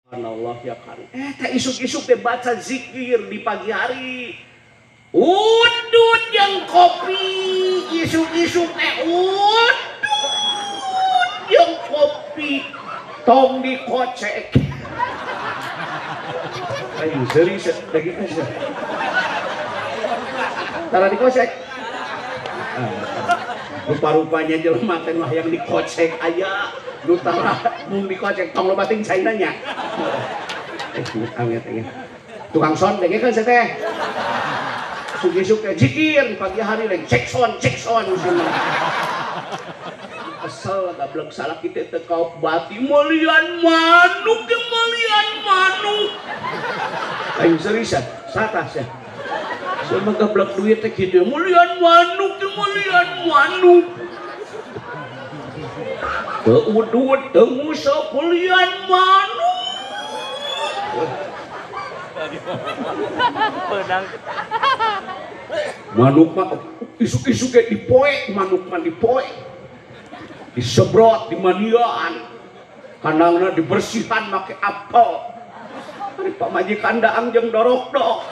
Allah ya kan. Teh isuk-isuk teh baca zikir di pagi hari. Udut yang kopi, isuk-isuk teh udut yang kopi, tong dikocek. Ayo serius lagi aja. Tara dikocek. Rupa-rupanya jelema teh mah yang dikocek aya, nu tara mung dikocek tong loba ting caina nya. Amit ya. Tukang son dengekeun saya teh. Isuk-isuk teh zikir di pagi hari lagi cek son cenah. Kesel gablek salah kita teh kaop bati melian manuk ge melian manuk. Aing serius satah sia. Sama gablek duit teh kitu melian manuk ge melian manuk. Teu udut teu nguseup melian manuk. Manuk mah isuk-isuk ge dipoe, manuk mah dipoe. Disebrot, dimanian. Kandangna dibersihan make apel. Ari pamajikan daang jeung dorok-dok.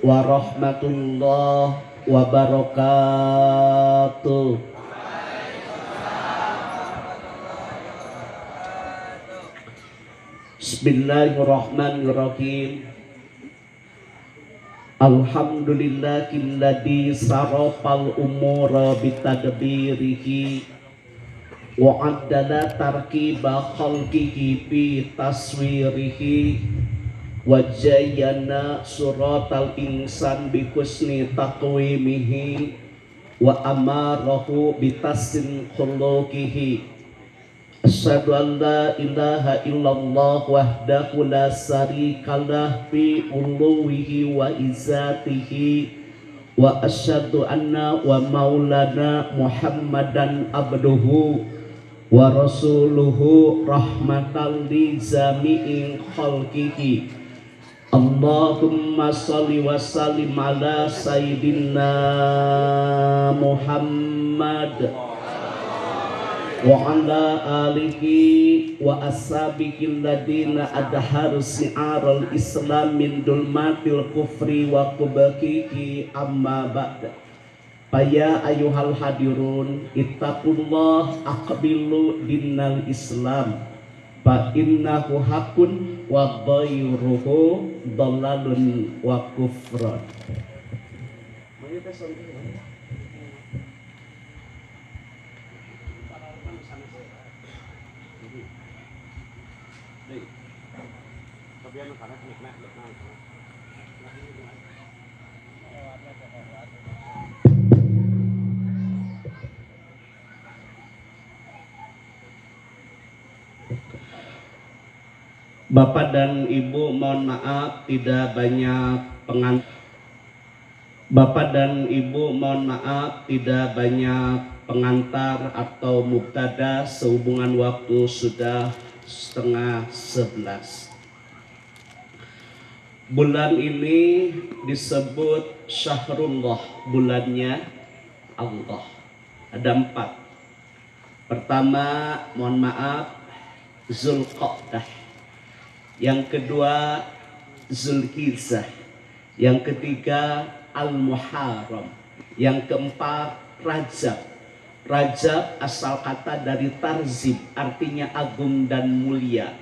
Warahmatullahi wabarakatuh. Bismillahirrahmanirrahim. Alhamdulillahilladzi sarafal umura bitadbirihi wa addala tarkiba khalqihi fi taswirihi wa zayyana suratal insan bi husni taqwimihi wa amarahu bitasin khuluqihi. Asyhadu an la ilaha illallah wahdahu la syarikalah fi uluwihi wa izzatihi wa asyhadu anna wa maulana Muhammadan abduhu wa rasuluhu rahmatan li jami'in khalqihi. Allahumma sholli wa sallim ala sayyidina Muhammad wa ala alihi wa ashabihi alladina adharu si'aral islam min dulmatil kufri wa qubakihi amma ba'd. Faya ayyuhal hadirun ittaqullah aqbilu dinal islam fa innahu hakun wa ghairuhu dhalalun wa kufrun. Bapak dan Ibu mohon maaf tidak banyak pengantar. Bapak dan Ibu mohon maaf tidak banyak pengantar atau mubtada sehubungan waktu sudah 10:30. Bulan ini disebut Syahrullah, bulannya Allah. Ada 4. Pertama, mohon maaf, Zulqa'dah. Yang kedua Zulhijjah, yang ketiga Al-Muharram, yang keempat Rajab. Rajab asal kata dari tarzib, artinya agung dan mulia,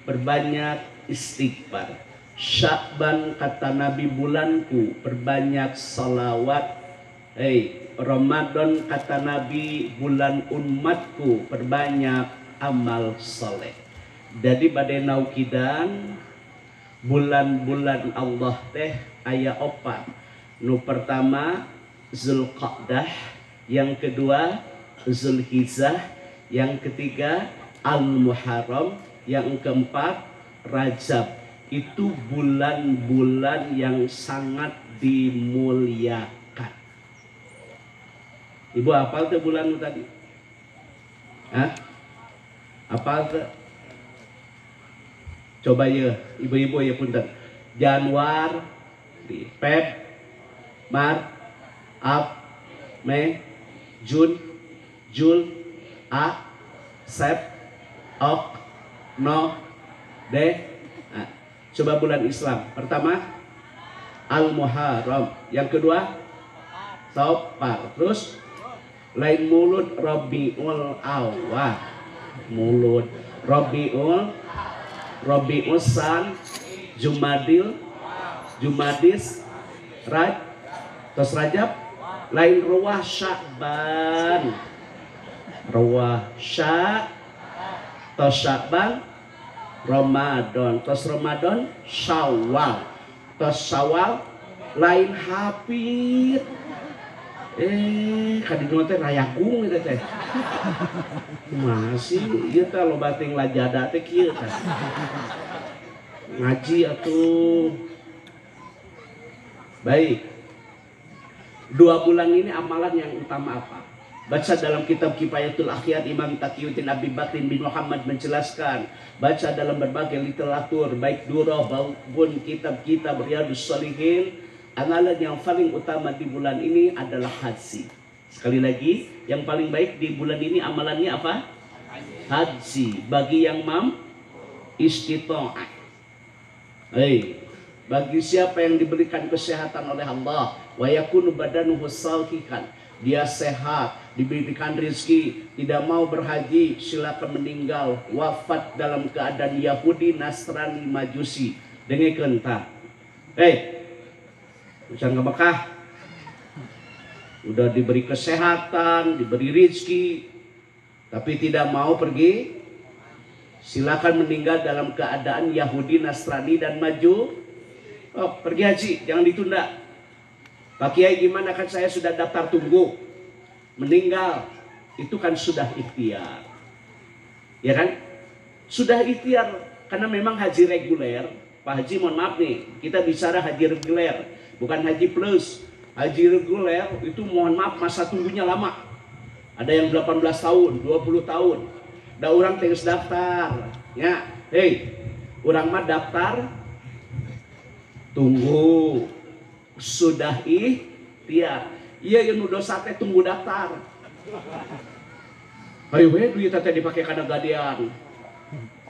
berbanyak istighfar. Sya'ban kata Nabi bulanku, berbanyak salawat. Ramadan kata Nabi bulan umatku, berbanyak amal soleh. Jadi badai naukidan bulan-bulan Allah teh aya 4. Nu pertama Zulqa'dah, yang kedua Zulhijjah, yang ketiga Al-Muharram, yang keempat Rajab. Itu bulan-bulan yang sangat dimuliakan. Ibu hafal tuh bulan tadi? Hah? Hafal tuh? Coba ya, ibu-ibu ya punten. Januari, Feb, Maret, Ap, Mei, Jun, Jul, A, Sep, Ok, No, D. Nah, coba bulan Islam. Pertama Al-Muharram, yang kedua Safar, terus lain Mulud Rabiul Awal, Mulud Rabiul, Rabiul San, Jumadil, Jumadis, Raj, terus Rajab, lain Ruwah Sya'ban, Ruwah Sya, terus Sya'ban, Ramadan, terus Ramadan, Syawal, terus Syawal, lain Hafid. Kadiduna teh rayagung gitu teh. Masih ieu teh loba teh lajada teh kieu teh. Ngaji atuh. Baik. 2 bulan ini amalan yang utama apa? Baca dalam kitab Kifayatul Akhyar Imam Taqiyuddin Abi Bakrin bin Muhammad menjelaskan. Baca dalam berbagai literatur baik durah maupun kitab-kitab Riyadhus Shalihin. Amalan yang paling utama di bulan ini adalah haji. Sekali lagi, yang paling baik di bulan ini amalannya apa? Haji. Bagi yang mam istita'ah. Hei, bagi siapa yang diberikan kesehatan oleh Allah, wa yakunu badanuhu sahihan, dia sehat, diberikan rezeki, tidak mau berhaji, silakan meninggal, wafat dalam keadaan Yahudi, Nasrani, Majusi. Dengekeun tah. Hei, bisa ke Mekah, udah diberi kesehatan, diberi rezeki, tapi tidak mau pergi, silakan meninggal dalam keadaan Yahudi, Nasrani, dan Maju. Oh, pergi haji, jangan ditunda. Pak Kiai gimana, kan saya sudah daftar tunggu. Meninggal, itu kan sudah ikhtiar. Ya kan? Sudah ikhtiar, karena memang haji reguler. Pak Haji mohon maaf nih, kita bicara haji reguler, bukan haji plus. Haji reguler itu mohon maaf masa tunggunya lama. Ada yang 18 tahun, 20 tahun. Da orang terus daftar, ya. Hei, orang mah daftar tunggu. Sudah ikhtiar. Iya yang nu dosa teh tunggu daftar. Ayo we duit teh dipake kana gadean.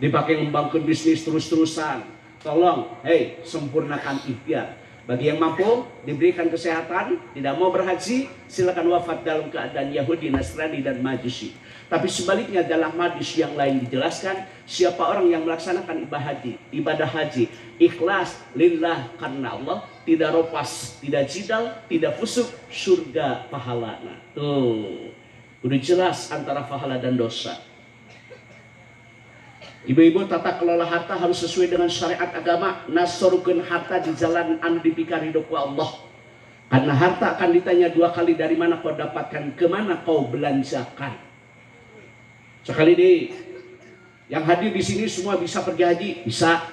Dipake ngembangkeun bisnis terus-terusan. Tolong, hei, sempurnakan ikhtiar. Bagi yang mampu, diberikan kesehatan, tidak mau berhaji, silakan wafat dalam keadaan Yahudi, Nasrani, dan Majusi. Tapi sebaliknya dalam hadis yang lain dijelaskan, siapa orang yang melaksanakan ibadah haji, ikhlas lillah karena Allah, tidak ropas, tidak jidal, tidak fusuk, surga pahalana. Tuh, udah jelas antara pahala dan dosa. Ibu-ibu, tata kelola harta harus sesuai dengan syariat agama. Nasorukeun harta di jalan anu dipikari ku Allah. Karena harta akan ditanya 2 kali, dari mana kau dapatkan, kemana kau belanjakan. Sekali deh, yang hadir di sini semua bisa pergi haji, bisa.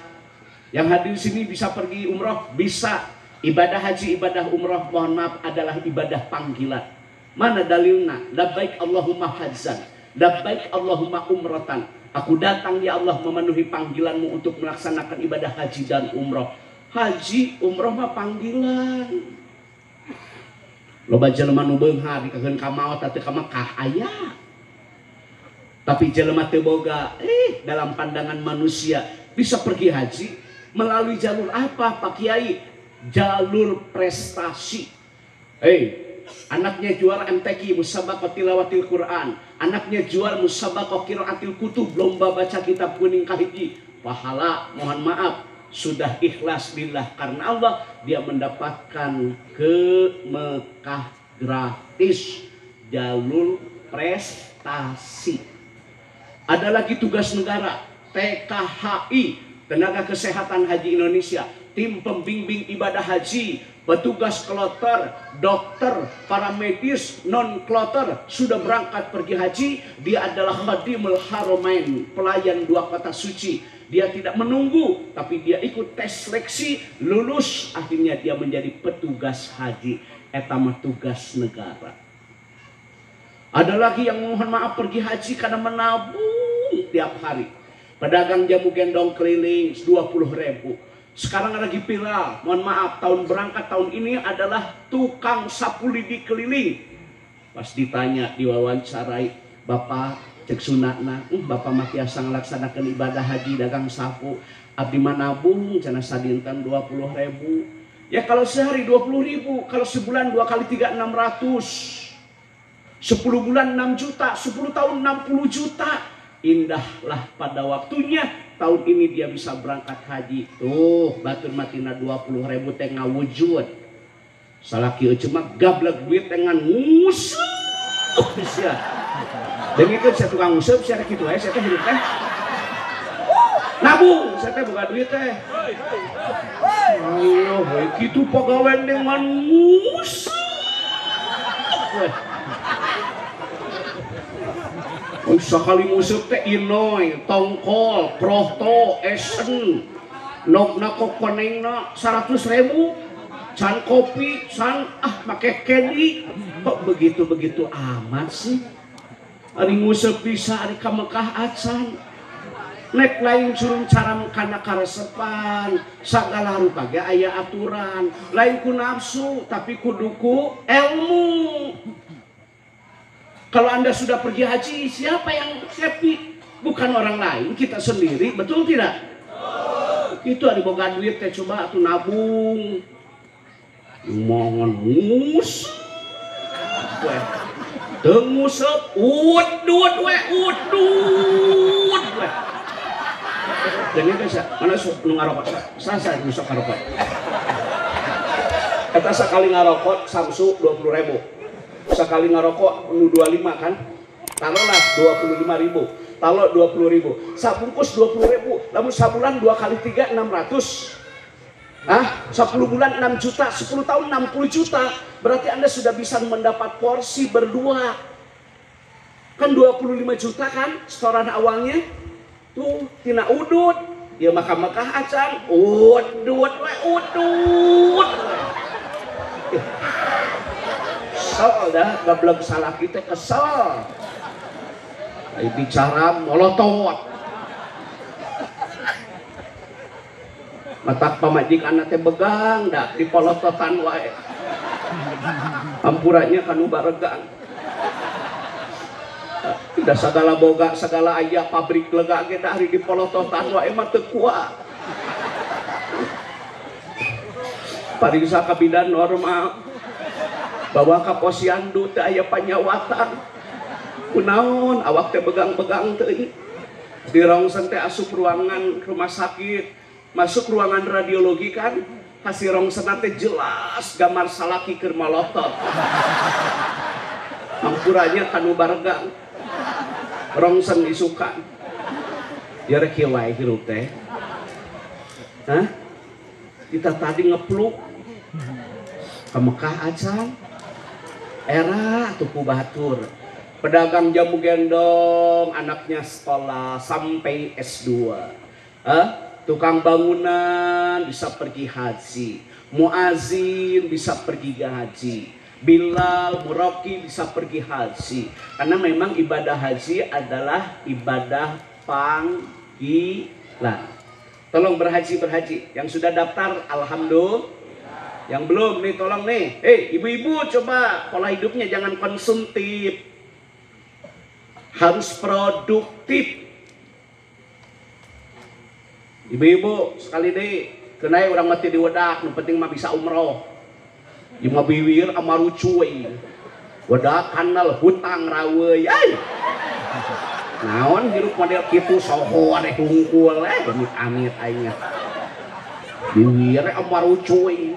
Yang hadir di sini bisa pergi umroh, bisa. Ibadah haji, ibadah umroh, mohon maaf, adalah ibadah panggilan. Mana dalilna? Labbaik Allahumma hajjan, labbaik Allahumma umratan. Aku datang ya Allah memenuhi panggilanmu untuk melaksanakan ibadah haji dan umroh. Haji, umroh mah panggilan. Loba jelema nu beunghar dikakeun ka maot teu ka Mekah aya. Tapi jelema teu boga, dalam pandangan manusia bisa pergi haji melalui jalur apa Pak Kiai? Jalur prestasi. Anaknya juara MTQ Musabaqah Tilawatil Quran, anaknya juara Musabaqah Qiraatil Kutub, lomba baca kitab kuning kahiji. Pahala, mohon maaf, sudah ikhlas lillah karena Allah, dia mendapatkan ke Mekah gratis, jalur prestasi. Ada lagi tugas negara, TKHI, Tenaga Kesehatan Haji Indonesia, tim pembimbing ibadah haji, petugas kloter, dokter, paramedis, non kloter sudah berangkat pergi haji. Dia adalah khadimul haramain, pelayan 2 kota suci. Dia tidak menunggu, tapi dia ikut tes seleksi, lulus, akhirnya dia menjadi petugas haji. Eta mah tugas negara. Ada lagi yang mohon maaf pergi haji karena menabung tiap hari. Pedagang jamu gendong keliling 20.000. Sekarang lagi viral, mohon maaf, tahun berangkat tahun ini adalah tukang sapu lidi keliling. Pas ditanya, diwawancarai, "Bapak, cek sunatna, bapak mah tiasa ngalaksanakeun ibadah haji dagang sapu, abdi mah nabung cenah sadinten 20.000. Ya kalau sehari 20.000, kalau sebulan 2 kali 3 600. 10 bulan 6 juta, 10 tahun 60 juta. Indahlah pada waktunya, tahun ini dia bisa berangkat haji. Tuh, batur matina 20.000 teh ngawujud. Salaki euceum mah gablek duit teh ngan nguseup sia. Dengikeun sia tukang nguseup sia kitu wae sia teh hidup teh. Nabung sia teh boga duit teh. Allah, we kitu pagawean dengan nguseup. Weh. Sekali nguseup teh inoy, tongkol, krohto, esen, nogna kokonengna 100.000, can kopi, can ah make kedi, kok begitu-begitu amat sih? Ari nguseup bisa, ari ka Mekah acan. Nek lain curung cara kana karesepan, sagala rupa ge aya aturan, lain ku nafsu tapi kudu ku ilmu. Kalau Anda sudah pergi haji, siapa yang happy? Bukan orang lain, kita sendiri, betul tidak? Betul. Itu ada boga duit teh coba atuh nabung. Mohon mus. Weh. Teu nguseup, udud we, udud we. Dan itu mana nu ngarokok? Sasa nu sok ngarokok. Eta sakali ngarokok Samsu 20.000. Sekali ngerokok nu 25 kan, taruhlah 25.000, taruh 20.000, sabungkus 20.000, lamun sabulan 2 kali 3 600, ah 10 bulan 6 juta, 10 tahun 60 juta, berarti Anda sudah bisa mendapat porsi berdua, kan 25 juta kan setoran awalnya, tuh tina udut, ya maka Mekah acan, udut we udut. Kesel dah, gablek salah kita kesel. Ayo bicara molotot. Matak pamajikan teh begang dah dipolototan wae. Ampurannya kanu baregang. Tidak segala boga, segala aya pabrik lega ge dah ari dipolototan wae mah teu kuat. Pariksa ka bidan normal. Bawa ka posyandu teu aya panyawatan. Kunaon awak teh begang-begang teuing. Di rongsen teh asup ruangan rumah sakit, masuk ruangan radiologi kan, hasil rongsen teh jelas gambar salaki keur malotot. Ampurannya kanu baregang. Rongsen isukan. Ya rek kieu wae hirup teh. Hah? Kita tadi ngepluk ke Mekah acan. Era tuku batur. Pedagang jamu gendong, anaknya sekolah sampai S2. Tukang bangunan bisa pergi haji. Muazin bisa pergi haji. Bilal, Muroki bisa pergi haji. Karena memang ibadah haji adalah ibadah panggilan. Tolong berhaji-berhaji. Yang sudah daftar, alhamdulillah. Yang belum nih tolong nih. Hei, ibu-ibu coba pola hidupnya jangan konsumtif. Harus produktif. Ibu-ibu sekali deh, kenai orang mati di wedak, nu penting mah bisa umroh. Ieu mah biwir amarucuy. Wedak kanal hutang raweuy. Ai. Naon hirup model kitu soho aneh hungkul amit-amit aingnya. Biwir amarucuy.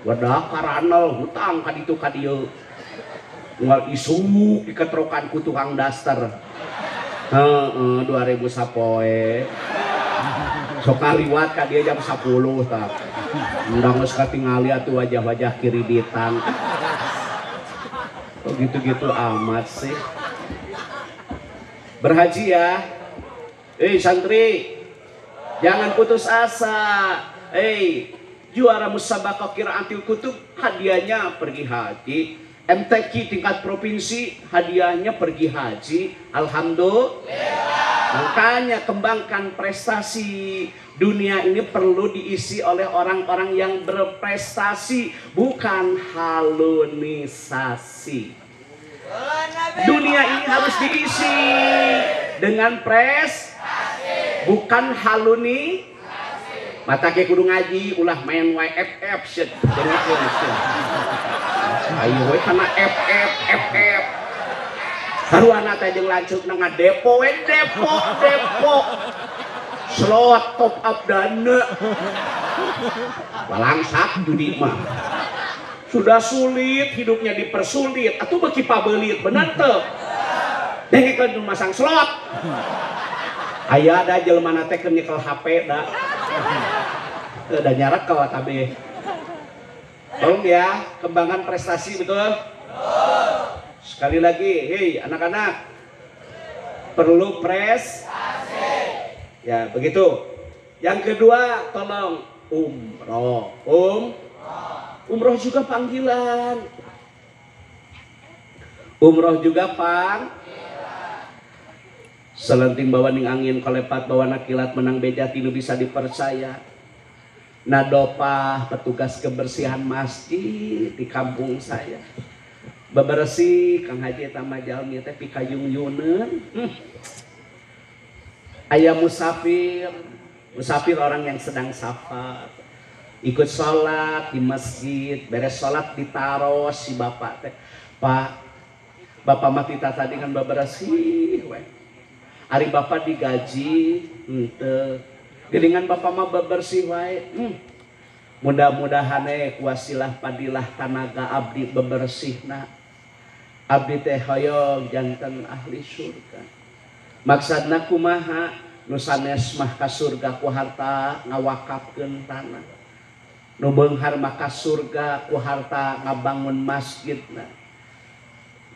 Wadah karanel hutang ka ditu ka dieu. Unggal isuk diketrokan ku tukang daster. Heeh, 2000 sapoe. Sok kaliwat ka dieu jam 10 tah. Undang geus katingali atuh wajah-wajah kiriditan. Kok gitu-gitu amat sih. Berhaji ya. Santri. Jangan putus asa. Hei, juara musabaqah qiraatil kutub hadiahnya pergi haji. MTQ tingkat provinsi hadiahnya pergi haji. Alhamdulillah. Makanya kembangkan prestasi. Dunia ini perlu diisi oleh orang-orang yang berprestasi, bukan halunisasi. Dunia ini harus diisi dengan prestasi, bukan haluni. Mata ke kudu ngaji ulah main YFF shit. Ayo we kana FF FF. Haruana teh jeung lanceukna ngadepo we depo depo. Slot top up dana. Balangsak judi mah. Sudah sulit hidupnya dipersulit atuh beuki pabelit bener teu? Dengekeun nu masang slot. Aya da jelema teh keur nyekel HP da. Teu da nyarekel kabeh. Tolong ya, kembangkan prestasi, betul? Betul. Sekali lagi, hei anak-anak, perlu prestasi. Ya, begitu. Yang kedua, tolong umroh. Umroh juga panggilan. Umroh juga panggilan. Selenting bawa ning angin kolepat bawa nakilat menang beja tinu bisa dipercaya. Nadopah petugas kebersihan masjid di kampung saya. Bebersih Kang Haji eta mah jalmi teh pikayung-yuneun. Aya musafir, musafir orang yang sedang safar. Ikut sholat di masjid, beres sholat ditaros si bapak teh. Pak, bapak mah tita tadi kan bebersih we. Ari bapak digaji henteu. Geningan bapak mah bebersih wae. Mudah-mudahan kuasilah padilah tanaga abdi bebersihna. Abdi teh hoyong janten ahli surga. Maksudna kumaha? Nu sanes mah ka surga ku harta ngawakafkeun tanah. Nu beunghar mah ka surga ku harta ngabangun masjidna.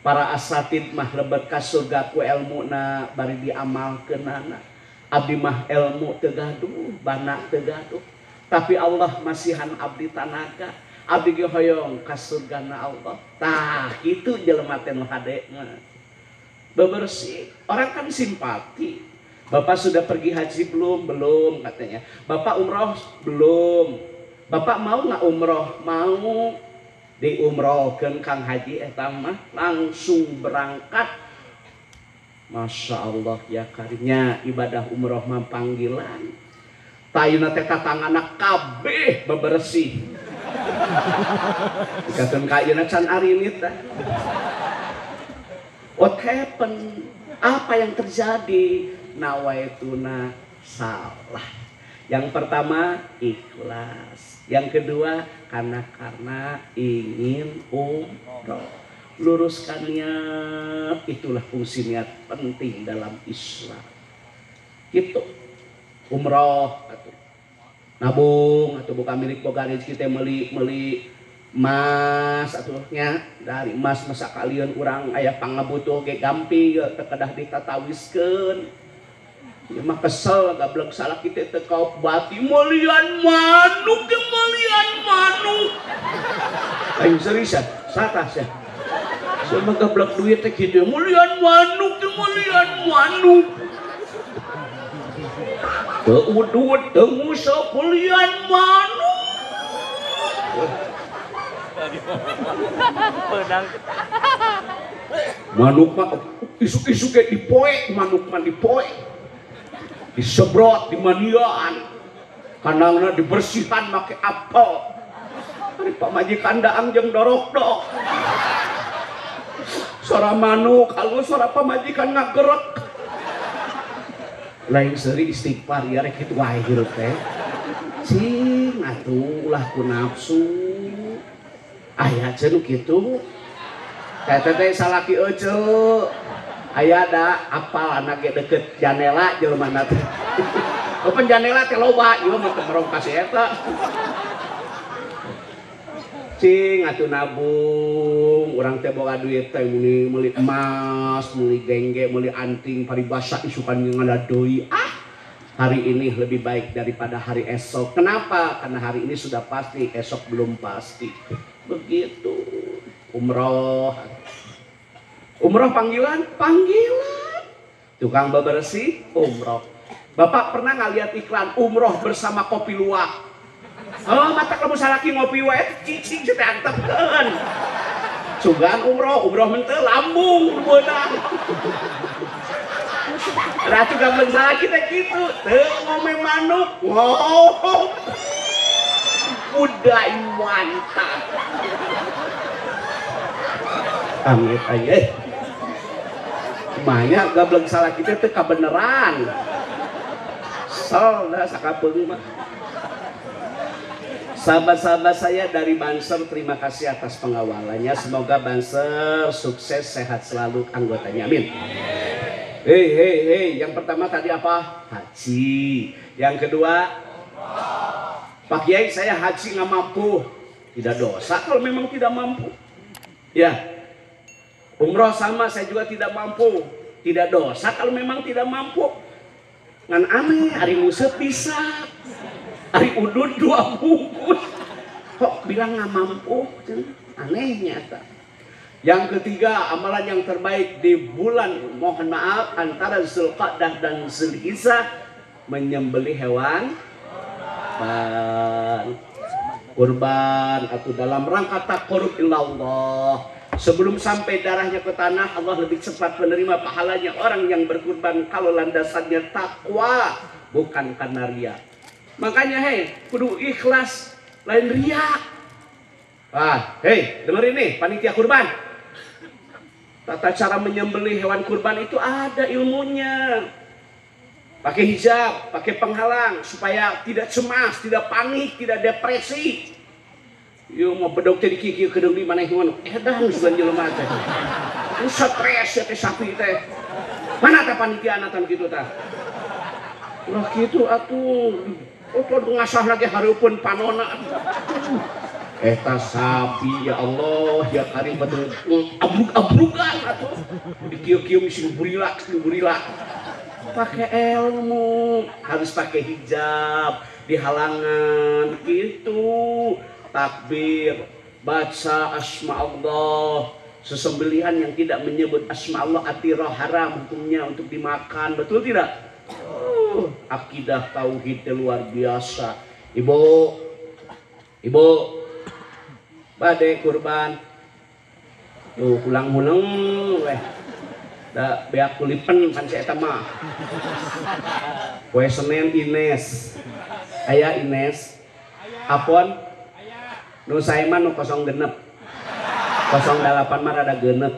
Para asatid mah lebet ka surga ku elmuna bari diamalkeunana. Abdi mah ilmu teu gaduh, bana teu gaduh. Tapi Allah masihan abdi tanaga. Abdi ge hoyong ka surgana Allah. Tah kitu jelema teh nu hade mah. Bebersih. Orang kan simpati. Bapak sudah pergi haji belum? Belum katanya. Bapak umroh belum? Bapak mau nggak umroh? Mau. Diumrohkeun Kang Haji eta mah langsung berangkat. Masya Allah ya karimnya ibadah umroh mah panggilan. Tayuna teh tatangana kabeh bebersih. Dikakeun ka ayeuna can arinit tah. What happened? Apa yang terjadi? Nawaituna salah. Yang pertama ikhlas. Yang kedua karena ingin umroh. Luruskan niat, itulah fungsi niat penting dalam Islam. Gitu. Umroh atau nabung atau buka milik boga rezeki teh meuli emas atuh nya dari emas masa kalian urang aya pangabutuh ge gampi teu kedah ditatawiskeun. Ieu mah kesel gablek salah kitu teu kaop bati meulian manuk ge meulian manuk. Aing serius satah sia. Sama gablek duit teh kitu meulian manuk ge meulian manuk. Teu udud teu nguseup meulian manuk. Manuk mah isuk-isuk ge dipoe, manuk mah dipoe. Disebrot dimanian. Kandangna dibersihan make apel. Ari pamajikan daang jeung dorok-dok. Sora manuk halus sora pamajikan ngagerek. Lain seuri istighfar ya rek kitu wae hirup teh. Cing atuh ulah ku nafsu. Aya cenah kitu. Teh teh salaki euceu. Aya da apal anak ge deket janela jelema na teh. Open janela teh loba ieu mah teu merong ka si eta. Cing atuh nabung, urang teh boga duit teh meuli emas, meuli gengge, meuli anting paribasa isukan ngada deui. Ah. Hari ini lebih baik daripada hari esok. Kenapa? Karena hari ini sudah pasti, esok belum pasti. Begitu. Umroh. Umroh panggilan? Panggilan. Tukang bebersih, umroh. Bapak pernah nggak lihat iklan umroh bersama kopi luwak? Oh, mata kamu salaki ngopi wae cicing teh antepkeun. Sugan umroh, umroh mente lambung beunang. Ratu gableng salaki teh kitu, teu ngome manuk, ngopi. Budai mantap. Amit aja. Banyak gableng salaki teh teu kabeneran. Sel dah sakapeung mah. Sahabat-sahabat saya dari Banser, terima kasih atas pengawalannya. Semoga Banser sukses, sehat selalu anggotanya. Amin. Hei, hei, hei. Yang pertama tadi apa? Haji. Yang kedua, Pak Kiai saya haji nggak mampu. Tidak dosa kalau memang tidak mampu. Ya. Umroh sama, saya juga tidak mampu. Tidak dosa kalau memang tidak mampu. Ngan aneh, hari nguseup bisa. Ari udud 2 bungkus. Kok bilang nggak mampu? Anehnya. Yang ketiga, amalan yang terbaik di bulan, mohon maaf, antara Zulqa'dah dan Zulhijjah, menyembelih hewan kurban atau dalam rangka taqarrub ilallah. Sebelum sampai darahnya ke tanah, Allah lebih cepat menerima pahalanya orang yang berkurban kalau landasannya takwa, bukan karena riya. Makanya hei, kudu ikhlas, lain riya. Ah, hei, dengerin nih, panitia kurban. Tata cara menyembelih hewan kurban itu ada ilmunya. Pakai hijab, pakai penghalang supaya tidak cemas, tidak panik, tidak depresi. Yo mau bedog teh dikikir kedeung di maneh ngono. Edan sugan jelema teh. Stres ya teh sapi teh. Mana teh panitia tan kitu tah? Ulah kitu atuh. Oh, ngasah lagi hareupeun panona. Eta sapi ya Allah ya karim betul abruk-abrukan atuh. Dikieu-kieu sing burilak, sing burilak. Pakai ilmu, harus pakai hijab, di halangan gitu. Takbir, baca asma Allah. Sesembelihan yang tidak menyebut asma Allah atirah haram hukumnya untuk dimakan, betul tidak? Akidah tauhid luar biasa. Ibu, ibu, bade kurban, tuh pulang-pulang, weh, da beak kulipen pan si eta mah. Poe Senin Ines, aya Ines, Apon, nu sae mah nu 06, 08 mah rada genep.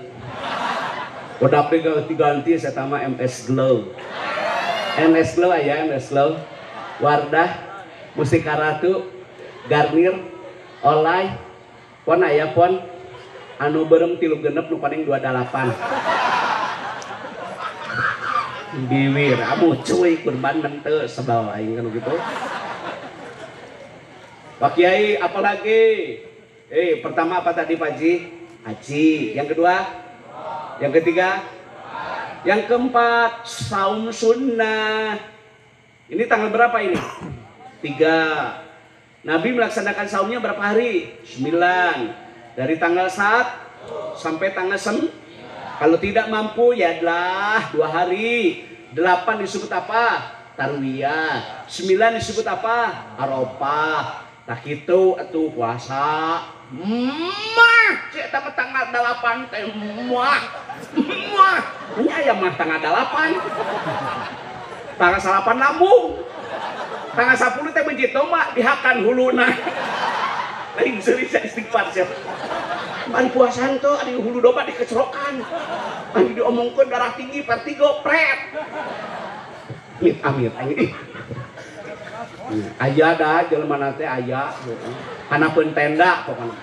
Udah diganti saya mah MS Glow. MS Glow aya, MS Glow, Wardah, Mustika Ratu, Garnier, Olay, pon aya pon, anu berem 3 genep nu paling 28. Biwir, amu cuy kurban mente sebal aing kan gitu. Pak Kiai apalagi? Pertama apa tadi Pak Ji? Haji. Yang kedua? Yang ketiga? Yang keempat, saum sunnah. Ini tanggal berapa ini? 3. Nabi melaksanakan saumnya berapa hari? 9. Dari tanggal 1 sampai tanggal 9. Kalau tidak mampu ya adalah 2 hari. 8 disebut apa? Tarwiyah. 9 disebut apa? Arafah. Tak itu atuh puasa. Mah, cek tanggal 8 teh mah. Mah, ini ayam mah tanggal 8. Tanggal 8 lambung. Tanggal 10 teh bencit domba dihakan huluna. Lain seuri istighfar sia. Pan puasaan tuh ada hulu domba dikecerokan. Anu diomongkeun darah tinggi vertigo pret. Amit amit aing. Aya dah jelema teh aya hanapeun tenda pokona.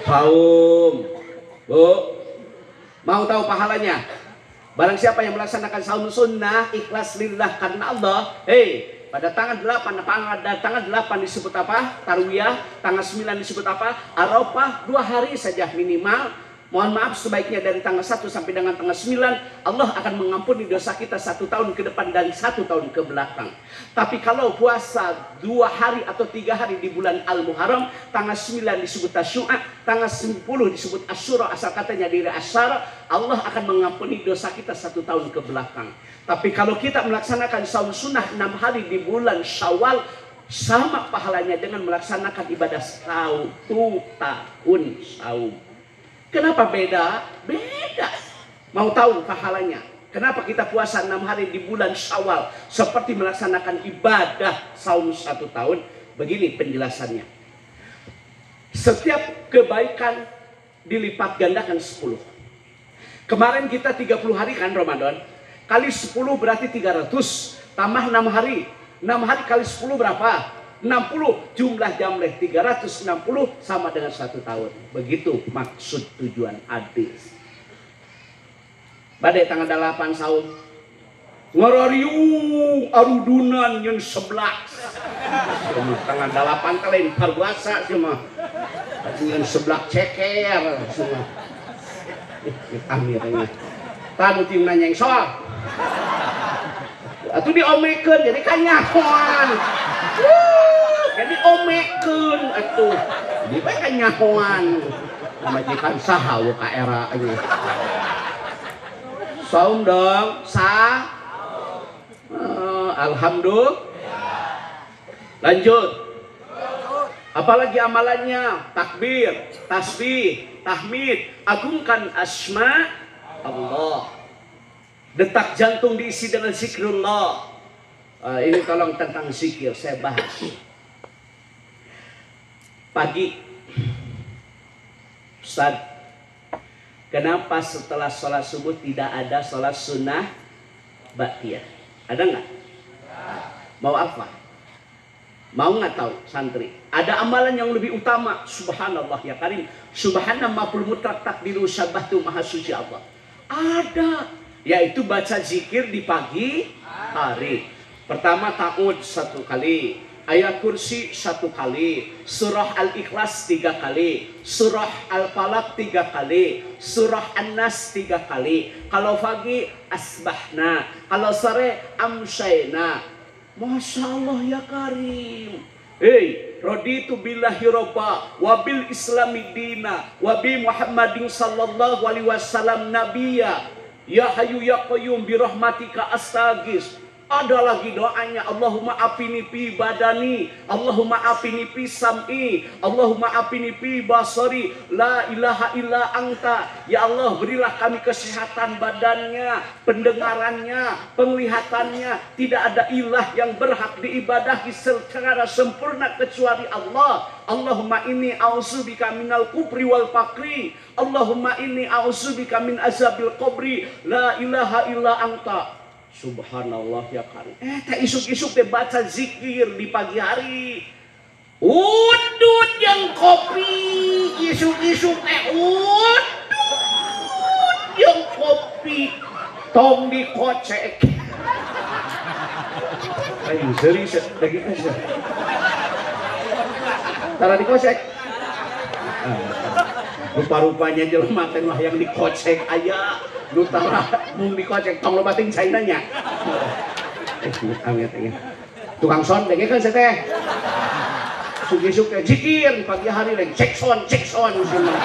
Saum. Bu, mau tahu pahalanya? Barang siapa yang melaksanakan saum sunnah ikhlas lillah karena Allah, hei, pada tanggal 8, pada tanggal 8 disebut apa? Tarwiyah. Tanggal 9 disebut apa? Arafah. 2 hari saja minimal. Mohon maaf, sebaiknya dari tanggal 1 sampai dengan tanggal 9 Allah akan mengampuni dosa kita 1 tahun ke depan dan 1 tahun ke belakang. Tapi kalau puasa 2 hari atau 3 hari di bulan Al-Muharram, tanggal 9 disebut Tasu'a, tanggal 10 disebut Asyura, asal katanya dari Asyara, Allah akan mengampuni dosa kita 1 tahun ke belakang. Tapi kalau kita melaksanakan saum sunnah 6 hari di bulan Syawal, sama pahalanya dengan melaksanakan ibadah 1 tahun saum. Kenapa beda? Beda. Mau tahu pahalanya? Kenapa kita puasa 6 hari di bulan Syawal seperti melaksanakan ibadah saum 1 tahun? Begini penjelasannya. Setiap kebaikan dilipat gandakan 10. Kemarin kita 30 hari kan Ramadan. Kali 10 berarti 300. Tambah 6 hari. 6 hari kali 10 berapa? 60. Jumlah jamleh 360 sama dengan 1 tahun. Begitu maksud tujuan hadis. Badai tanggal 8 saum. Ngororiung arudunan nyen seblak. Semua tanggal 8 kalian parbuasa semua. Nyen seblak ceker semua. Amirnya. Tadu tim nanya yang soal. Atuh diomekeun jadi kanyahoan. Jadi omekeun atuh. Jadi bae kanyahoan. Majikan saha we ka era ieu. Saum dong, sa. Alhamdulillah. Lanjut. Apalagi amalannya? Takbir, tasbih, tahmid, agungkan asma Allah. Detak jantung diisi dengan zikrullah. Ini tolong tentang zikir saya bahas. Pagi, Ustaz, kenapa setelah sholat subuh tidak ada sholat sunnah ba'diyah? Ada nggak? Mau apa? Mau nggak tahu santri? Ada amalan yang lebih utama. Subhanallah ya karim. Subhanallah maful mutlak takdiru sabahtu maha suci Allah. Ada, yaitu baca zikir di pagi hari. Pertama ta'ud 1 kali, ayat kursi 1 kali, surah Al-Ikhlas 3 kali, surah Al-Falaq 3 kali, surah An-Nas 3 kali. Kalau pagi asbahna, kalau sore amsayna. Masya Allah ya karim. Hei, raditu billahi rabba wa bil islami dina wa bi Muhammadin sallallahu alaihi wasallam nabiyya. Ya hayyu ya qayyum bi rahmatika astagis. Ada lagi doanya, Allahumma afini fi badani, Allahumma afini fi sam'i, Allahumma afini fi basari, la ilaha illa anta. Ya Allah, berilah kami kesehatan badannya, pendengarannya, penglihatannya. Tidak ada ilah yang berhak diibadahi secara sempurna kecuali Allah. Allahumma inni a'udzubika minal kufri wal fakri, Allahumma inni a'udzubika min azabil qabri, la ilaha illa anta. Subhanallah ya karim. Tak isuk-isuk deh baca zikir di pagi hari. Udut yang kopi, isuk-isuk teh udut yang kopi, tong dikocek. Ayo serius lagi aja. Tara dikocek. Rupa-rupanya jelema teh mah yang dikocek aya. Nu tara mung dikocek tong loba ting caina nya. Amit amit. Tukang son dengekeun saya teh. Isuk-isuk teh zikir di pagi hari lain cek son semua.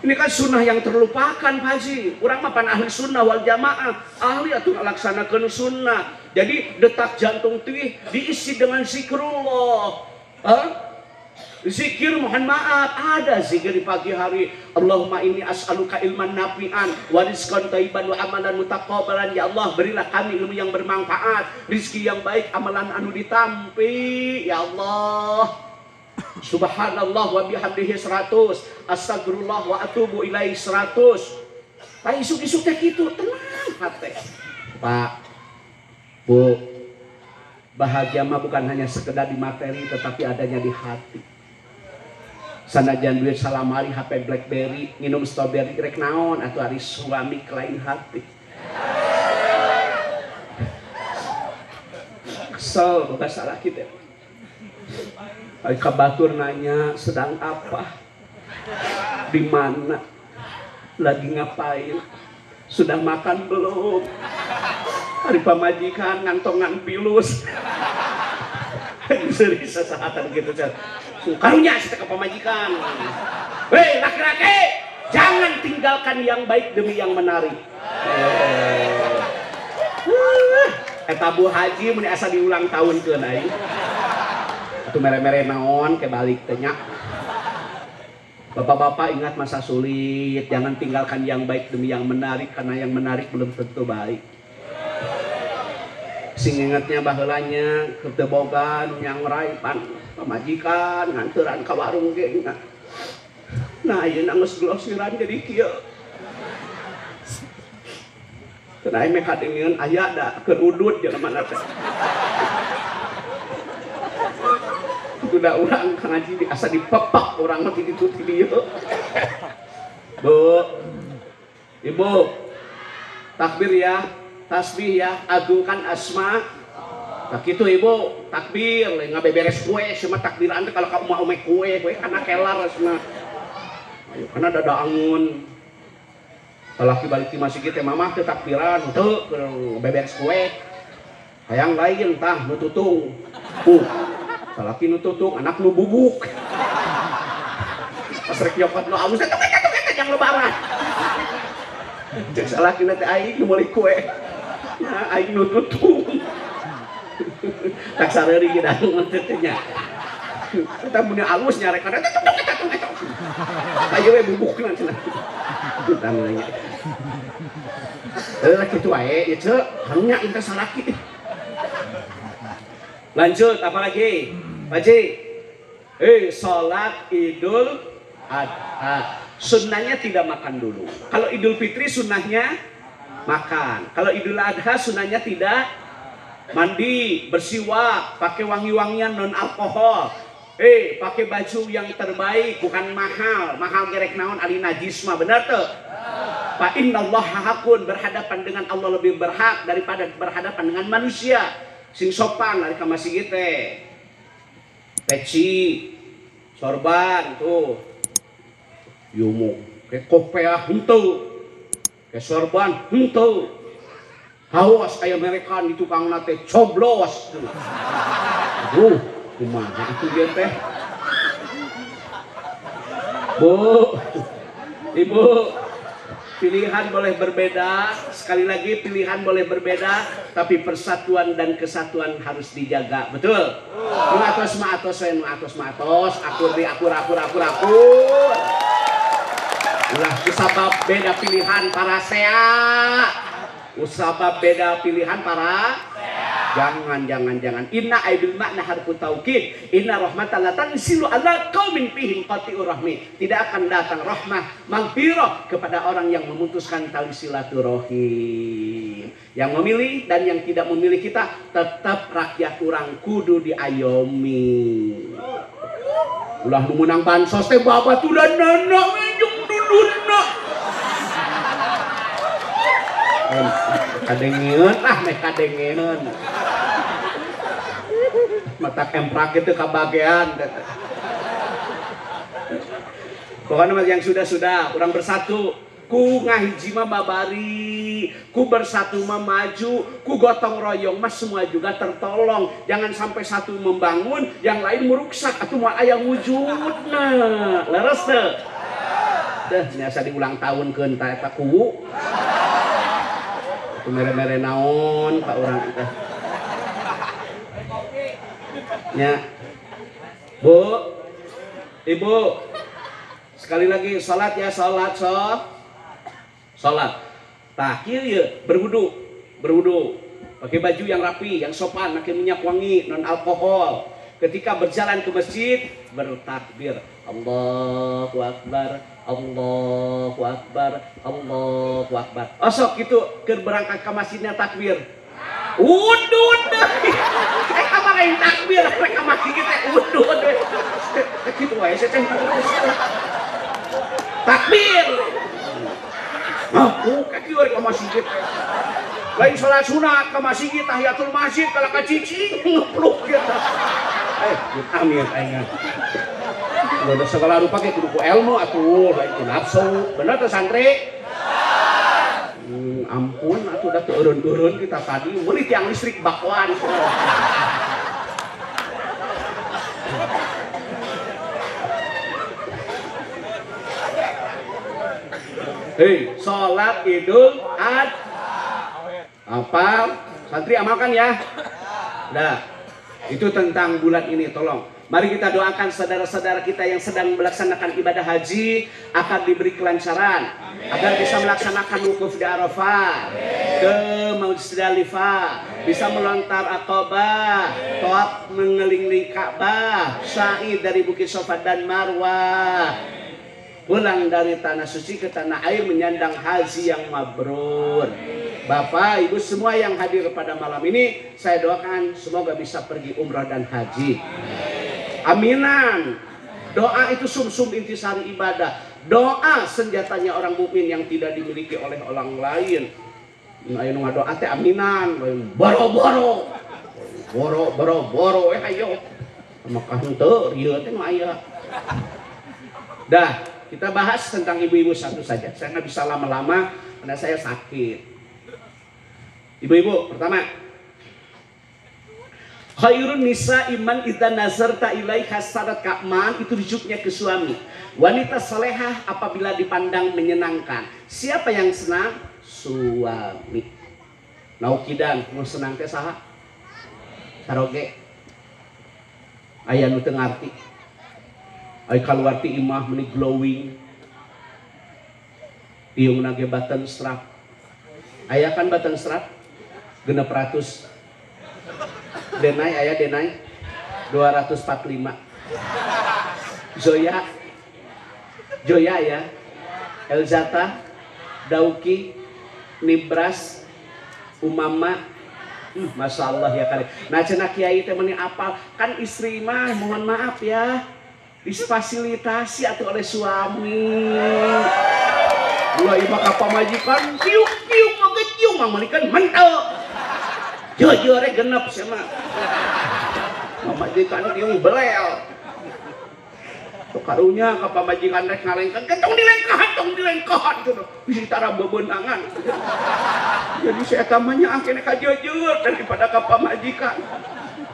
Ini kan sunnah yang terlupakan Pak Haji. Urang mah pan ahli sunnah wal jamaah, ahli atuh ngalaksanakeun sunnah. Jadi detak jantung teh diisi dengan zikrullah. Hah? Zikir mohon maaf, ada zikir di pagi hari. Allahumma inni as'aluka ilman nafi'an wa rizqan thayyiban wa amalan mutaqabbalan. Ya Allah, berilah kami ilmu yang bermanfaat, rizki yang baik, amalan anu ditampi. Ya Allah. Subhanallah wa bihamdihi 100, astagfirullah wa atubu ilaihi 100. Pak isuk-isuk teh kitu, tenang hati. Pak, Bu, bahagia mah bukan hanya sekedar di materi tetapi adanya di hati. Sanajan duit salamari HP BlackBerry, minum strawberry rek naon atuh ari suami lain hati. Kesel boga salah kita. Ai ka batur nanya sedang apa? Di mana? Lagi ngapain? Sudah makan belum? Hari pamajikan ngantongan pilus. Serius sesahatan gitu. Karunya sih ke pamajikan. Hei laki-laki, jangan tinggalkan yang baik demi yang menarik. Eta Bu Haji mun asa diulang tahun keun aing. Atuh mere-mere naon ke balik teh nya. Bapak-bapak ingat masa sulit, jangan tinggalkan yang baik demi yang menarik karena yang menarik belum tentu baik. Sing ingetnya baheulanya keur teu boga nu nyangrai pan pamajikan nganteran ka warung ge. Nah ayeuna geus glosiran jadi kieu. Teu aing meh kadengeun aya da keur udut jelema teh. Udah urang Kang Haji asa dipepak urang mah ti ditu ti dieu. Bu, Ibu, takbir ya, tasbih ya, agungkan asma. Nah gitu Ibu, takbir, ngabeberes kue, semua takbiran teh kalau ka umah-umah kue, kue kana kelar cenah. Ayo kana dada angun. Salaki balik ti masjid teh mamah teh takbiran, henteu keur beberes kue. Hayang lain tah nu tutung. Salaki nu tutung, anak nu bubuk. Pas rek nyokot nu alus eta eta jang lebaran. Cek salaki teh aing nu meuli kue. Nah, aing nu tutung. Tak sareuri geus teh nya. Eta mun alus nyarekan eta eta eta. Ayo we bubukna cenah. Tah nanya. Heuh kitu wae ieu ceu, karunya ieu teh salaki. Lanjut apalagi? Pak Haji. Sholat Idul Adha sunnahnya tidak makan dulu. Kalau Idul Fitri sunnahnya makan. Kalau Idul Adha sunnahnya tidak mandi, bersiwak, pakai wangi-wangian non alkohol. Pakai baju yang terbaik, bukan mahal. Mahal gerek naon ali najis mah, bener tuh? Fa innallaha hakun, berhadapan dengan Allah lebih berhak daripada berhadapan dengan manusia. Sing sopan dari ka masjid teh. Peci, sorban tuh. Yumu, ke kopeah henteu. Ke sorban henteu. Hawas aya merekan di tukangna teh coblos. Aduh, kumaha atuh ieu teh? Bu, Ibu, pilihan boleh berbeda, sekali lagi pilihan boleh berbeda, tapi persatuan dan kesatuan harus dijaga, betul? Nu atos ma atos we, nu atos ma atos, akur di akur akur akur akur. Ulah kusabab beda pilihan para sea. Usabab beda pilihan para jangan jangan jangan. Inna aibil makna harfu taukid. Inna rahmatan la tanzilu ala qaumin fihim qati'ur rahmi. Tidak akan datang rahmah maghfirah kepada orang yang memutuskan tali silaturahim. Yang memilih dan yang tidak memilih kita tetap rakyat urang kudu diayomi. Ulah nu meunang bansos teh babaturanana jeung dulurna. Kadengeun lah meh kadengeun. Mata emprak itu kabagean. Pokoknya yang sudah-sudah orang bersatu, ku ngahiji mah babari, ku bersatu mah maju, ku gotong royong mah semua juga tertolong. Jangan sampai satu membangun, yang lain meruksak atau mau aya wujudna. Leres teu? Teh biasa diulang tahun keun ta eta kuwu. Mere-mere naon ka urang teh. Nya. Bu, Ibu, sekali lagi salat ya, salat sok. Salat. Tah kieu ieu berwudu, berwudu. Pakai baju yang rapi, yang sopan, pakai minyak wangi, non alkohol. Ketika berjalan ke masjid bertakbir. Allahu akbar, Allahu akbar, Allahu akbar. Osok gitu keur berangkat ke masjidnya takbir. Udud. Kamar lain takbir, rek ka masjid teh udud. Kitu wae teh. Takbir. Hah, kieu rek ka masjid. Lain salat sunat ka masjid tahiyatul masjid kalau ka cicing ngepluk gitu. Amit aing. Udah segala rupa ge kudu ku ilmu atuh, lain ku nafsu. Bener teh santri? Ampun atuh da teu eureun-eureun kita tadi meuli tiang listrik bakwan. Hei, sholat Idul Adha. Apa? Santri amalkan ya. Nah, itu tentang bulan ini, tolong. Mari kita doakan saudara-saudara kita yang sedang melaksanakan ibadah haji akan diberi kelancaran. Amin. Agar bisa melaksanakan wukuf di Arafah, ke Muzdalifah, bisa melontar Aqabah, tawaf mengelilingi Ka'bah, sa'i dari Bukit Safa dan Marwah, pulang dari tanah suci ke tanah air menyandang haji yang mabrur. Bapak, Ibu semua yang hadir pada malam ini, saya doakan semoga bisa pergi umrah dan haji. Aminan. Doa itu sumsum intisari ibadah. Doa senjatanya orang mukmin yang tidak dimiliki oleh orang lain. Ayo nu doa teh aminan, boro-boro. Boro-boro-boro ayo. Maka henteu rieu teh nu aya. Dah, kita bahas tentang ibu-ibu satu saja. Saya nggak bisa lama-lama karena saya sakit. Ibu-ibu, pertama, khairun nisa iman idza nazarta ilaiha sarat ka'man, itu rujuknya ke suami. Wanita salehah apabila dipandang menyenangkan. Siapa yang senang? Suami. Naukidan, nu senang teh saha? Saroge. Aya nu teu ngarti. Ay kaluar ti imah meni glowing. Tiungna ge button strap. Aya kan button strap? 600. Denai aya denai 245. Zoya. Joya ya. Elzata, Dauki, Nibras, Umama. Masya Allah ya kali. Nah cenah kiai teh meni apal kan istri mah mohon maaf ya difasilitasi atau oleh suami. Ulah ieu mah ka pamajikan kiuk kiuk oge kiuk mamalikan mentel. Jujur genep sia mah. Pamajikan tiung belel. Tuh karunya ka pamajikan rek ngalengkeun, tong dilengkahan cenah. Bisi tara bebeunangan. Jadi si eta mah nya angkene ka jujur daripada ka pamajikan.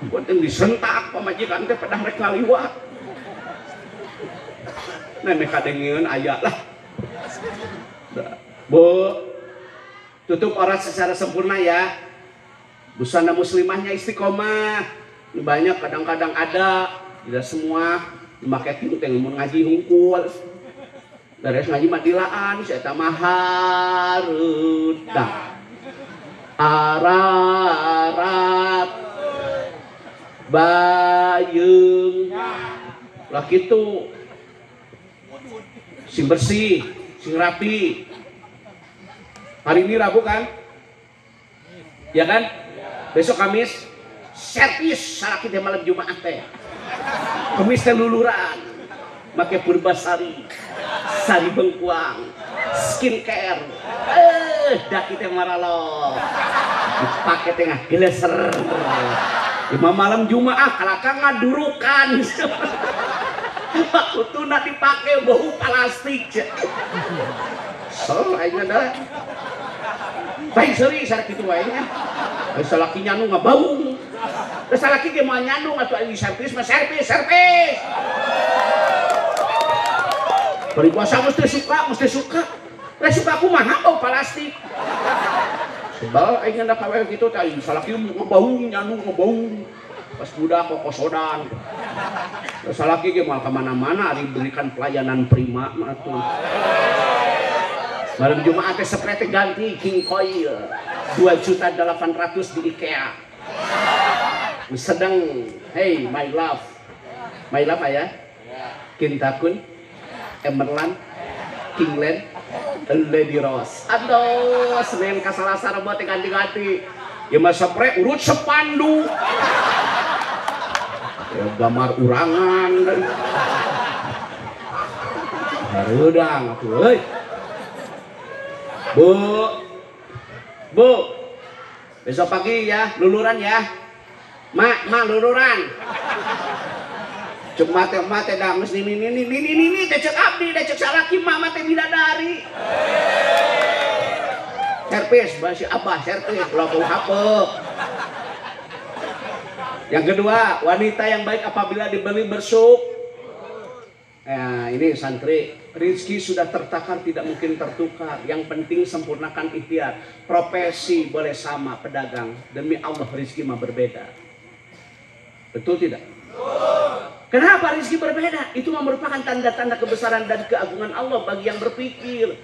Penting disentak pamajikan teh pedah rek ngaliwat. Nah meh kadengeun aya lah. Bu, tutup aurat secara sempurna ya. Busana muslimahnya istiqomah. Banyak kadang-kadang ada, tidak semua dimakai teh mun ngaji hungkul. Beres ngaji mah dilaan, si eta mah hareudang. Ararat bayeung. Lah kitu. Sing bersih, sing rapi. Hari ini Rabu kan? Ya kan? Besok Kamis servis salaki teh malam Jumat teh. Kamis teh luluran. Make purbasari, sari bengkuang, skincare. Daki teh maralo. Dipake tengah geleser. Lima malam Jumat kalaka ngadurukan. Kutuna dipake bau plastik. So aing dah. Baik seuri sarak kitu wae nya. Ai salaki nyanu ngabaung. Da salaki ge moal nyanu atuh aing servis mah servis, servis. Peribahasa mesti suka, Rek suka kumaha bau plastik. Sebab aing da kawe kitu teh aing salaki ngabaung nyanu ngabaung. Pas budak kokosodan. Da salaki ge moal ka mana-mana ari diberikan pelayanan prima mah atuh. Malam Jumat teh sprite ganti King Koil 2.800.000 di IKEA. Sedang, hey my love ayah, Kintakun, Emerland, Kingland, Lady Rose. Aduh, Senin ka Salasa Rebo teh ganti-ganti. Ya mah spray urut sepandu. Ya gambar urangan. Hareudang atuh euy. Bu, bu, besok pagi ya, luluran ya. Mak, mak luluran. Cek mate da geus nini nini nini nini teh cek abdi da cek salaki mama teh bidadari. Servis basi abah servis ulah bau hapeuk. Yang kedua, wanita yang baik apabila dibeli bersyukur. Nah, ini santri, rezeki sudah tertakar tidak mungkin tertukar. Yang penting sempurnakan ikhtiar. Profesi boleh sama pedagang, demi Allah rezeki mah berbeda. Betul tidak? Kenapa rezeki berbeda? Itu merupakan tanda-tanda kebesaran dan keagungan Allah bagi yang berpikir.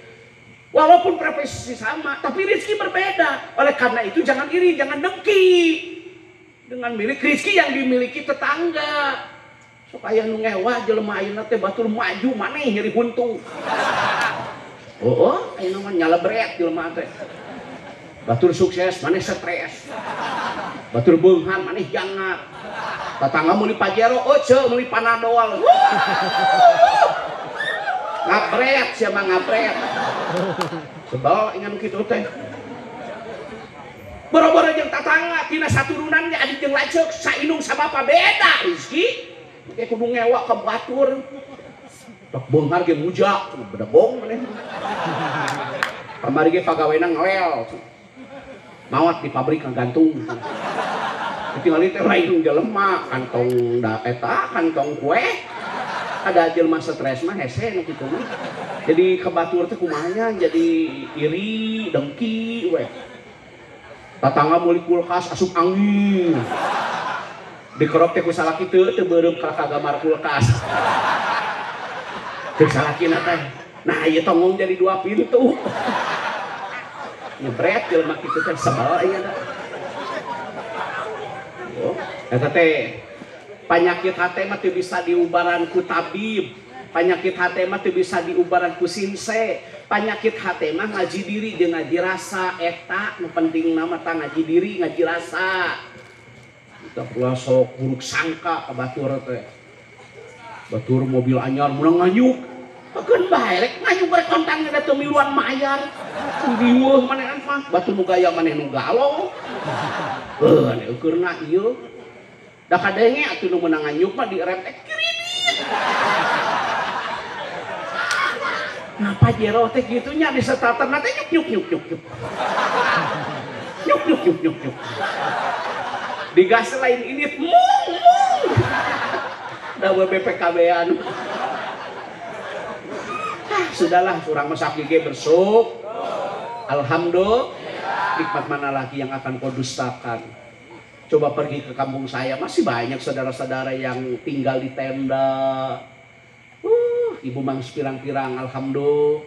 Walaupun profesi sama, tapi rezeki berbeda. Oleh karena itu jangan iri, jangan dengki dengan milik rezeki yang dimiliki tetangga. Sok aya nu ngewa jelema ayeuna teh batur maju maneh nyeri huntu. Oh, ayeuna mah nyalebret jelema teh. Batur sukses maneh stres. Batur beunghar maneh jangat. Tatangga meuli Pajero, euceu meuli Panadol. Ngabret sia mah ngabret. Sebel ingan kitu teh. Boro-boro jeung tatangga tina saturunan ge adi jeung lanceuk saindung sabapa beda rezeki. Kayak kudu ngewa ke batur. Tok beunghar ge muja, bedebong maneh. Kamari ge pagawena ngelel. Maot di pabrik ngagantung. Ditinggali teh lain jelema, kantong da eta, kantong kue. Ada jelema stres mah hese nu kitu mah. Jadi ke batur teh kumaha jadi iri, dengki we. Tatangga meuli kulkas asup angin. Dikerok teh ku salaki teu teu beureum ka kagamar kulkas. Teu salakina teh. Nah, ieu tonggong jadi dua pintu. Nyebret jelema kitu teh sebel ieu da. Oh, eta teh panyakit hate mah teu bisa diubaran ku tabib. Panyakit hate mah teu bisa diubaran ku sinse. Panyakit hate mah ngaji diri jeung ngaji rasa eta nu penting mah tah ngaji diri ngaji rasa. Kita pula sok buruk sangka ke batur teh. Batur mobil anyar meunang nganyuk. Keun bae rek nganyuk rek kontang da teu miluan mayar. Riweuh maneh mah batur nu gaya maneh nu galau. Heuh ane ukurna ieu. Da kadenge atuh nu meunang nganyuk mah direm teh kiridit. Ngapa jero teh kitu nya di starterna teh nyuk nyuk nyuk nyuk nyuk. Nyuk nyuk nyuk nyuk nyuk. Digas lain ini mung mung. Da BPKB-an. Ah, sudahlah urang mah sakit ge bersyukur. Alhamdulillah. Nikmat mana lagi yang akan kau dustakan? Coba pergi ke kampung saya, masih banyak saudara-saudara yang tinggal di tenda. Ibu mang pirang-pirang, alhamdulillah.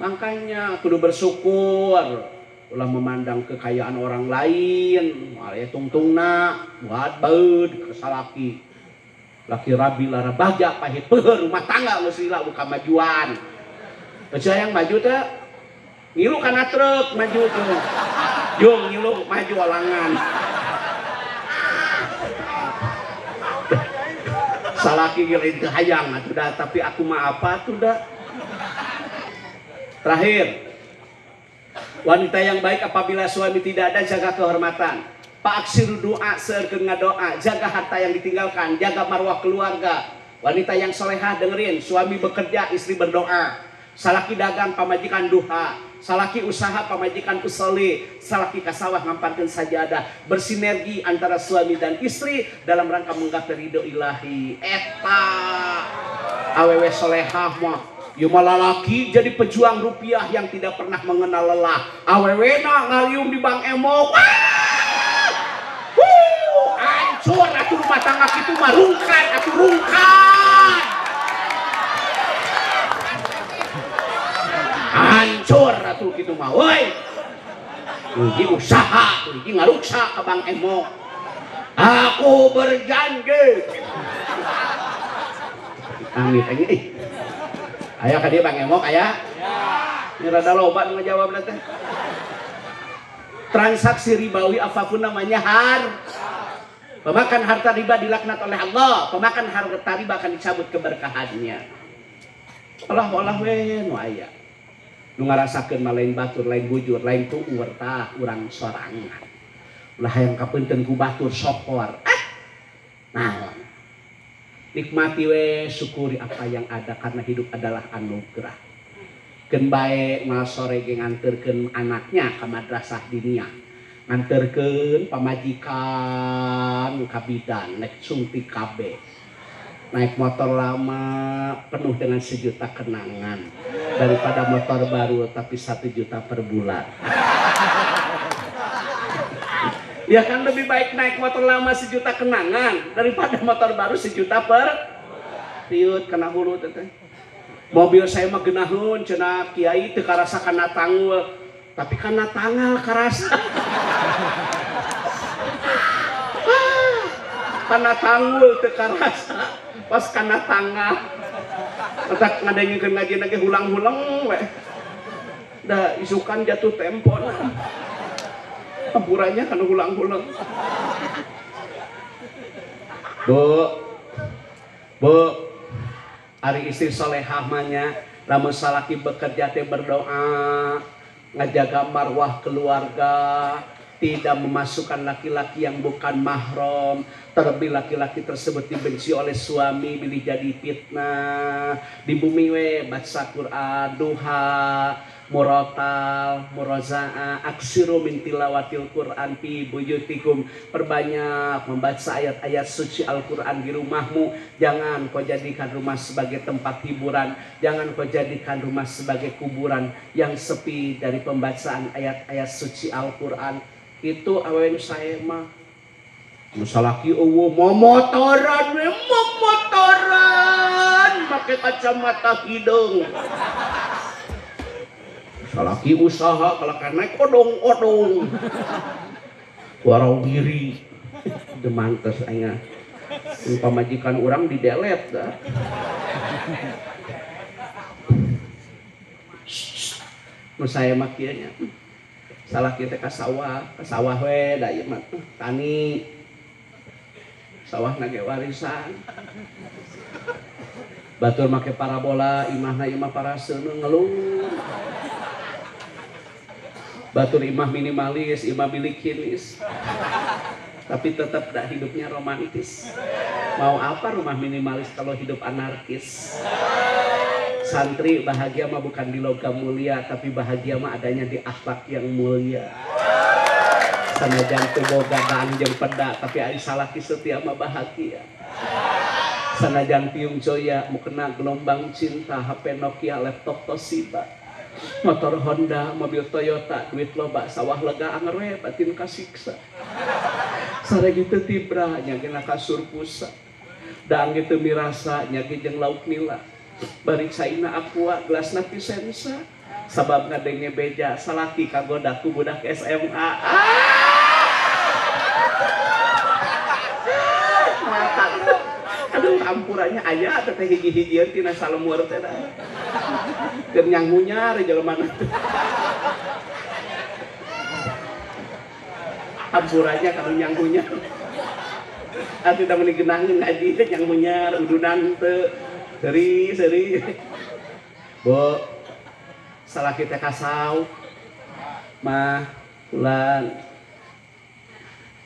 Makanya kudu bersyukur. Ulah memandang kekayaan orang lain, malah tungtungna, buat baeud kesalaki. Laki rabi lara bagja pahit peuheur rumah tangga geus lila buka majuan. Eueuh yang maju teh ngilu kana truk maju tuh. Jung ngilu maju olangan. Salaki ge lain teu hayang atuh da, tapi aku mah apa atuh da. Terakhir, wanita yang baik apabila suami tidak ada jaga kehormatan. Pak aksiru doa seurkeun ngadoa, jaga harta yang ditinggalkan, jaga marwah keluarga. Wanita yang solehah dengerin, suami bekerja, istri berdoa. Salaki dagang pamajikan duha, salaki usaha pamajikan usoli, salaki kasawah ngamparkeun sajadah. Bersinergi antara suami dan istri dalam rangka menggapai ridho ilahi. Eta awewe solehah mah. Ieu mah lalaki jadi pejuang rupiah yang tidak pernah mengenal lelah. Awewena ngaliung di Bank Emok. Hancur atuh rumah tangga kitu mah rungkan atuh rungkan. Hancur atuh kitu mah woi. Hiji usaha, hiji ngaruksa ka Bank Emok. Aku berjanji. Amit anjing ih. Aya ka dieu Bang Emok aya? Ini rada loba nu ngajawabna teh. Transaksi ribawi apapun namanya har. Pemakan harta riba dilaknat oleh Allah. Pemakan harta riba akan dicabut keberkahannya. Olah-olah we nu aya. Nu ngarasakeun mah lain batur, lain bujur, lain tuur tah urang sorangan. Ulah hayang kapeunteun ku batur sokor. Ah. Naon? Nikmati we, syukuri apa yang ada karena hidup adalah anugerah. Keun bae mal sore ge nganterkeun anaknya ka madrasah diniyah. Nganterkeun pamajikan ka bidan naik suntik KB. Naik motor lama penuh dengan sejuta kenangan daripada motor baru tapi 1 juta per bulan. Ya kan lebih baik naik motor lama sejuta kenangan daripada motor baru sejuta per riut kena hulu teteh. Mobil saya mah geunahun cenah kiai teu karasa kana tanggul tapi kana tanggal karasa. Kana tanggul teu karasa pas kana tanggal. Otak ngadengikeun ngaji ge hulang-huleng we. Da isukan jatuh tempo nah. Hampurannya kana hulang-huleng. Bu. Bu. Ari istri solehah mah nya lamun salaki bekerja teh berdoa, ngajaga marwah keluarga, tidak memasukkan laki-laki yang bukan mahram, terlebih laki-laki tersebut dibenci oleh suami, bilih jadi fitnah. Di bumi we baca Quran, duha, murotal, murozaah, aksiru min tilawatil Quran fi buyutikum. Perbanyak membaca ayat-ayat suci Al-Quran di rumahmu. Jangan kau jadikan rumah sebagai tempat hiburan, jangan kau jadikan rumah sebagai kuburan yang sepi dari pembacaan ayat-ayat suci Al-Quran. Itu awewe nu sae mah. Nu salaki eueuh momotoran we, momotoran make kacamata hideung. Salaki usaha kalau naik odong-odong. Warau diri. Demantes aing. Pamajikan urang didelet dah. Nu sae mah kieu nya. Salah kita ka sawah we da ieu mah tani. Sawahna ge warisan. Batur make parabola, imahna imah paraseuneu ngeluh. Batur imah minimalis, imah bilik kinis. Tapi tetap dah hidupnya romantis. Mau apa rumah minimalis kalau hidup anarkis? Santri bahagia mah bukan di logam mulia, tapi bahagia mah adanya di akhlak yang mulia. Sanajan teu boga daan jeung peda, tapi ari salaki setia mah bahagia. Sanajan tiung joya mukena gelombang cinta, HP Nokia, laptop Toshiba, motor Honda, mobil Toyota, duit loba, sawah lega anger we batin kasiksa. Sare gitu tibra nya geuna kasur pusa. Daang gitu mirasa nya ge jeung lauk nila. Bari caina aqua gelasna Vicenza. Sabab ngadenge beja salaki kagoda ku budak SMA. Aduh ampurannya aya teh hiji-hijian tina salemur teh. Keur nyangmunyar jelema na. Ampurannya kanu nyangmunyar. Atuh da meuni geunahkeun ngaji teh nyangmunyar udunan teu. Seri-seri. Bu, salah kita kasau. Mah pulang.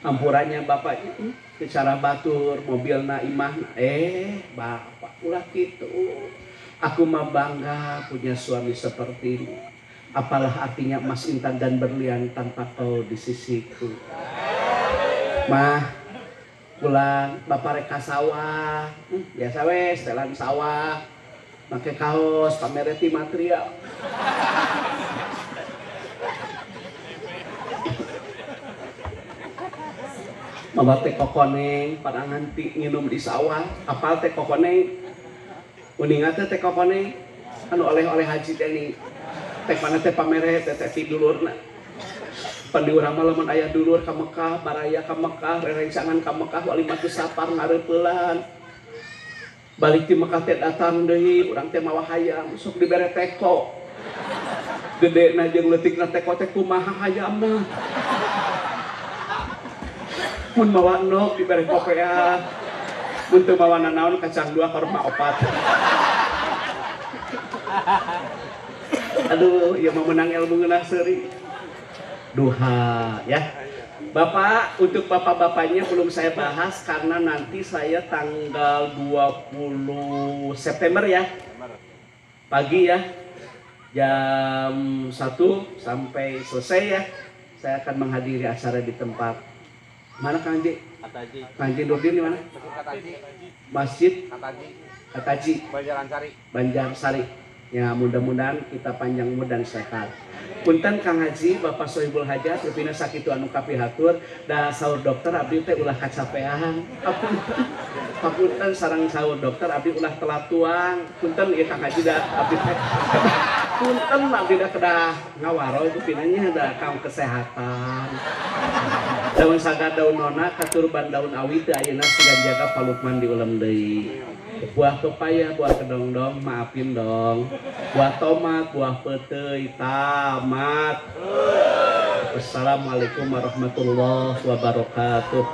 Ampurannya bapaknya secara batur mobilna imahna bapak ulah gitu. Aku mah bangga punya suami sepertimu. Apalah artinya emas intan dan berlian tanpa kau di sisiku. Mah pulang bapak rek ka sawah. Biasa we setelan sawah. Make kaos pamereti material. Mawa teh kokoneng parangan ti nginum di sawah. Apal teh kokoneng? Uninga teh teh kokoneng anu oleh-oleh haji teh nih. Teh mana teh pamere teh teh ti dulurna. Pan di urang mah lamun aya dulur ka Mekah, baraya ka Mekah, rerencangan ka Mekah walimatu safar ngareupelan. Balik ti Mekah teh datang deui, urang teh mawa hayam, sok dibere teko. Gedena jeung leutikna teko teh kumaha hayamna. Mun mawa endog dibere kopea. Mun teu mawa nanaon kacang dua korma opat. Aduh, ieu mah menang ilmu ngeunah seuri. Duha ya. Bapak, untuk bapak-bapaknya belum saya bahas karena nanti saya tanggal 20 September ya. Pagi ya. Jam 1 sampai selesai ya. Saya akan menghadiri acara di tempat mana Kang Haji? Kataji. Kang Haji Nurdin di mana? Kataji. Masjid Kataji. Kataji. Banjarsari. Banjarsari. Ya, mudah-mudahan kita panjang umur dan sehat. Punten Kang Haji, Bapak Sohibul Hajat, rupina sakitu anu kapihatur, da saur dokter abdi teh ulah kacapean. Punten. Punten sareng saur dokter abdi ulah telat tuang. Punten ieu Kang Haji da abdi teh. Punten abdi da kedah ngawaro rupina nya da kang kesehatan. Daun saga daun nona katurban daun awi teh ayeuna siga jaga palukman diulem deui. Buah pepaya, buah kedongdong, maafin dong. Buah tomat, buah peuteuy, tamat. Wassalamualaikum warahmatullahi wabarakatuh.